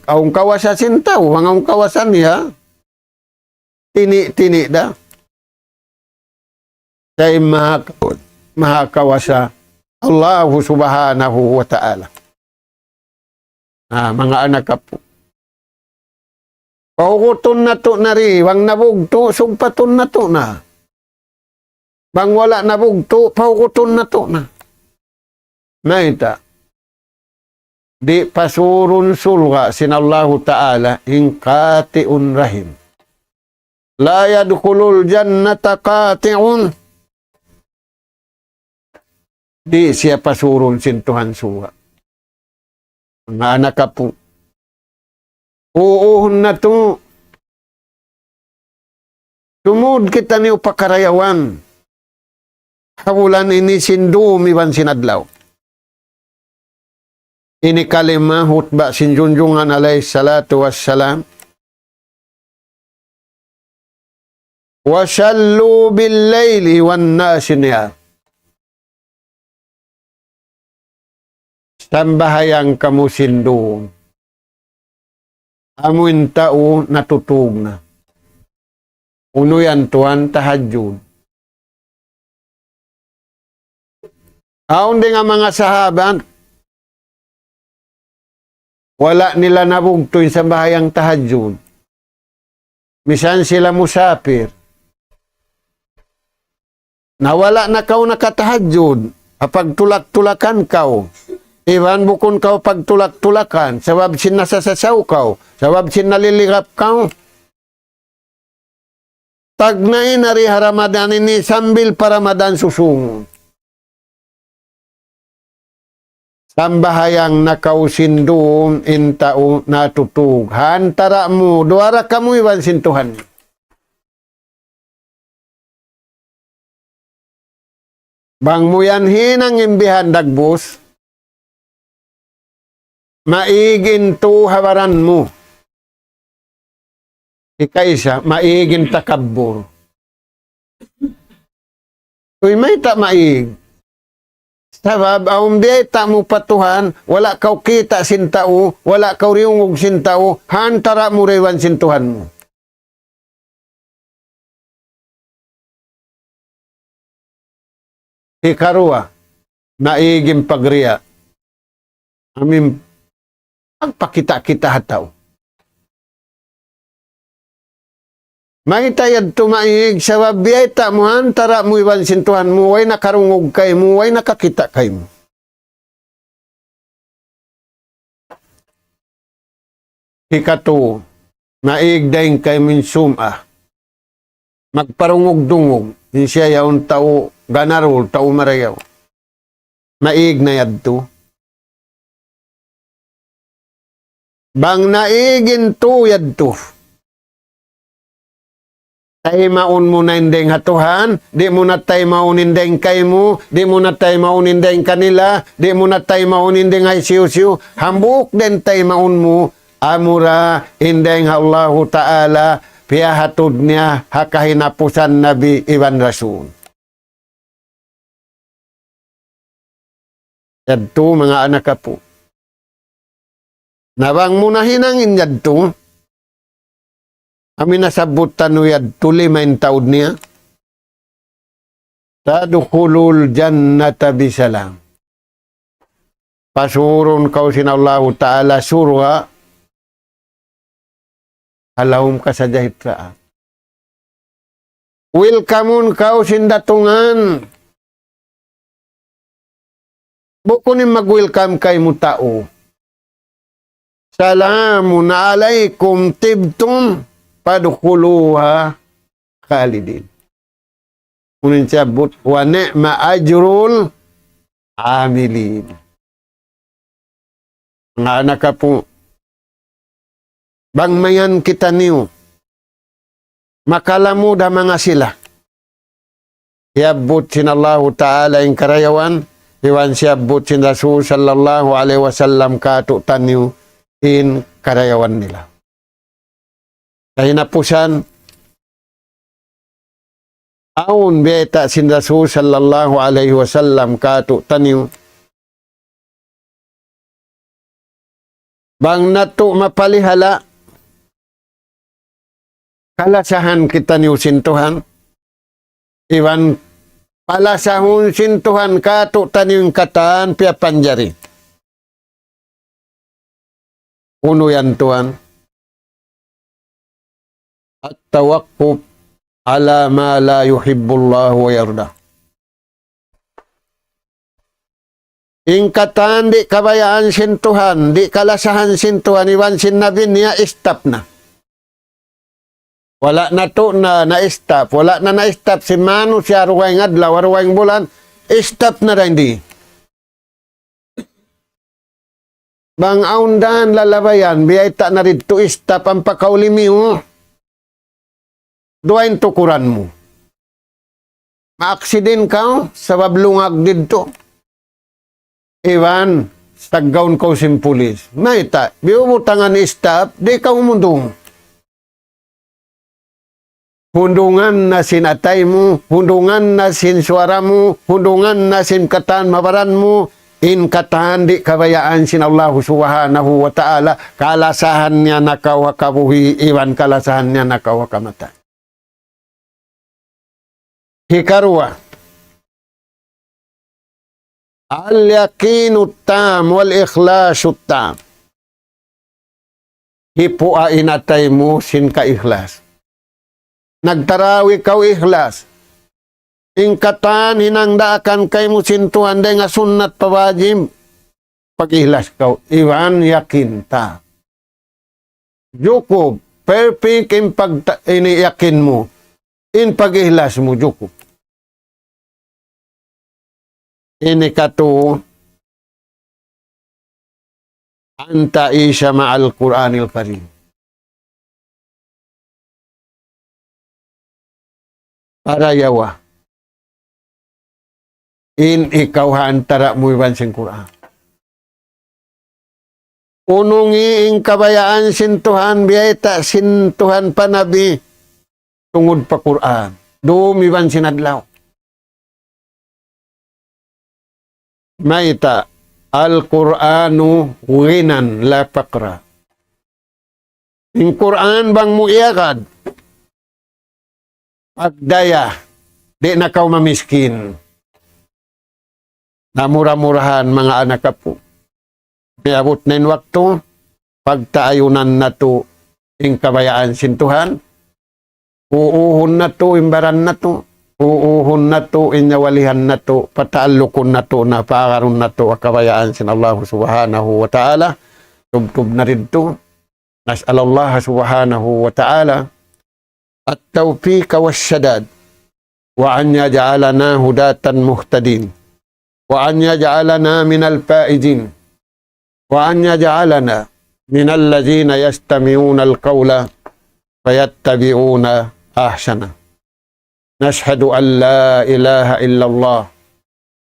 Awn kawasa sin tau, bang awn kawasa niya, tini'-tini' da. Sa' in maha, maha kawasa, Allahu subhanahu wa ta'ala. Ah, manga anak apu'. Pahugutun natu' na ri, bang nabugtu', sugpatun natu' na. Bang wala' nabugtu', pahugutun natu' na. Mayta'? Di' pasurun surga' sin Allahu Ta'ala in qati'un rahim. لا يدخل الجنة قاطع. Di' siya pasurun sin Tuhan surga'. Manga anak apu'. Uu, natu'. Sumud kitaniyu pa karayawan. Ha bulan ini sin dum iban sin adlaw. Ini kalima hutba sin Junjungan alayhi salatu wassalam. وصلوا بالليل والناس نيام. Sambahayang kamu sin dum. Amu in tau natutug na. Unu yan tuwan? Tahajjud. Awn dayn ha manga sahabat, wala' nila nabugtu' in sambahayang tahajjud. Misan sila musapir. Na wala' na kaw nakatahajjud, ha pagtulak-tulakan kaw. Iban bukun kaw pagtulak-tulakan, sabab sin nasasasaw kaw, sabab sin naliligap kaw. Tagnaan na di ha Ramadan ini sambil pa Ramadan susūngun. Sambahayang na kaw sin dum in tau natutug. Ha antara' mu, duwa ra kamu iban sin Tuhan. Bang mu yan hinang in bihan dagbus, maig in tu ha baran mu. Ikaisa, maig in takabbur. Uy, mayta' maig? Sabab, awn biyayta' mu pa Tuhan, wala' kaw kita' sin tau, wala' kaw riyungug sin tau, ha antara' mu da iban sin Tuhan mu. Hikaruwa, maig in pagriya'. Amu in pagpakita'-kita' ha tau. Mayta' yadtu maig? Sabab biyayta' mu ha antara' mu iban sin Tuhan mu, way nakarungug kaymu, way nakakita' kaymu. Hikatu, maig dayn kaymu in sum'ah. Magparungug-dungug. In siya yaun tau ganarul, tau marayaw. Maig na yadtu. Bang naig in tu yadtu. Taymaun mu na in dayng ha Tuhan, di' mu na taymaun in dayng kaymu, di' mu na taymaun in dayng kanila, di' mu na taymaun in dayng ha hisiyu-siyu, hambuuk da in taymaun mu, amura in dayng ha Allahu Ta'ala, piyahatud niya ha kahinapusan Nabi iban Rasul. Yadtu manga anak apu'. Na bang mu nahinang in yadtu, amu in nasabbut taniyu yadtu lima in taud niya. تدخل الجنة بسلام. Pasurun kaw sin Allahu Ta'ala surga' ha lawm kasajahitraan. Welcome-un kaw sin datungan. Bukun in mag-welcome kaymu tau. سلام عليكم طبتم فادخلوها خالدين. Unu in siyabbut, ونعم أجر العاملين. Manga anak apu', bang mayan kitaniyu makalamud ha manga sila, siyabbut sin Allahu Ta'ala in karayawan, iban siyabbut sin Rasul sallallahu alayhi wasallam kātu'niyu in karayawan nila. Kahinapusan, awn biyayta' sin Rasul sallallahu alayhi wasallam kātu'niyu. Bang natu' mapalihala', kalasahan kitaniyu sin Tuhan, iban palasahun sin Tuhan kātu'niyu in katan piyapanjari. Unu yan tuwan? التوقف على ما لا يحب الله ويرضى. In katan di' kabayaan sin Tuhan, di' kalasahan sin Tuhan, iban sin Nabi niya, stop na. Wala' natu' na, na-stop. Wala' na na-stop sin manusiya' ha dugaing adlaw, ha dugaing bulan, stop na dayn di. Bang awn dan lalabayan, biyayta' na didtu stop ampa kaw limiyu. Duwa in tukuran mu. Ma-accident kaw, sabab lungag didtu. Iban, taggaun kaw sin pulis. Mayta', biyubutangan stop, di' kaw humundung. Hundungan na sin atay mu, hundungan na sin suwara mu, hundungan na sin katan mabaran mu, in katan di' kabayaan sin Allahu Subhanahu wa Ta'ala, kalasahan niya na kaw ha kabuhi', iban kalasahan niya na kaw ha kamatay. Hikaruwa, اليقين التام والإخلاص التام. Hipua in atay mu sin kaikhlas. Nagtarawi kaw ikhlas. In katan hinangdaakan kaymu sin Tuhan dayn ha sunnat pa wajib. Pag-ikhlas kaw. Iban yakin ta. Jukup. Perfect in pagta-, ini yakin mu. In pag-ikhlas mu jukup. Ini katu, أن تعيش مع القرآن الكريم. Para yawa. In ikaw ha antara mu iban sin Qur'an. Unungi in kabayaan sin Tuhan, biyayta' sin Tuhan pa Nabi, tungud pa Qur'an. Dum iban sin adlaw. Mayta', القرآن غنى لا فقر. In Qur'an bang mu iyagad, pagdaya, di' na kaw mamiskin. Na mura-murahan, manga anak apu'. Miyabut na in waktu, pagtaayunan natu' in kabayaan sin Tuhan, uuhun natu' in baran natu', uuhun natu' in nyawalihan natu', pataallukun natu' na, paagarun natu' ha kabayaan sin Allah Subhanahu wa Ta'ala, tubtub na didtu. نسأل الله سبحانه وتعالى التوفيق والسداد، وأن يجعلنا هداة مهتدين، وأن يجعلنا من الفائزين، وأن يجعلنا من الذين يستمعون القول فيتبعون أحسنه. نشهد أن لا إله إلا الله.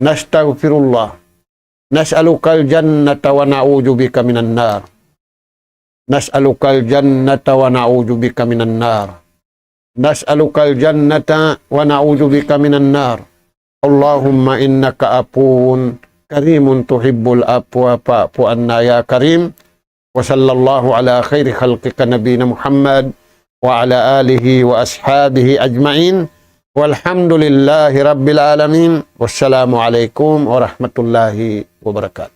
نستغفر الله. نسألك الجنة ونعوذ بك من النار. نسألك الجنة ونعوذ بك من النار. نسألك الجنة ونعوذ بك من النار. اللهم إنك عفو كريم تحب العفو فاعف عنا يا كريم. وصلى الله على خير خلقك نبينا محمد وعلى آله وأصحابه أجمعين. والحمد لله رب العالمين. والسلام عليكم ورحمة الله وبركاته.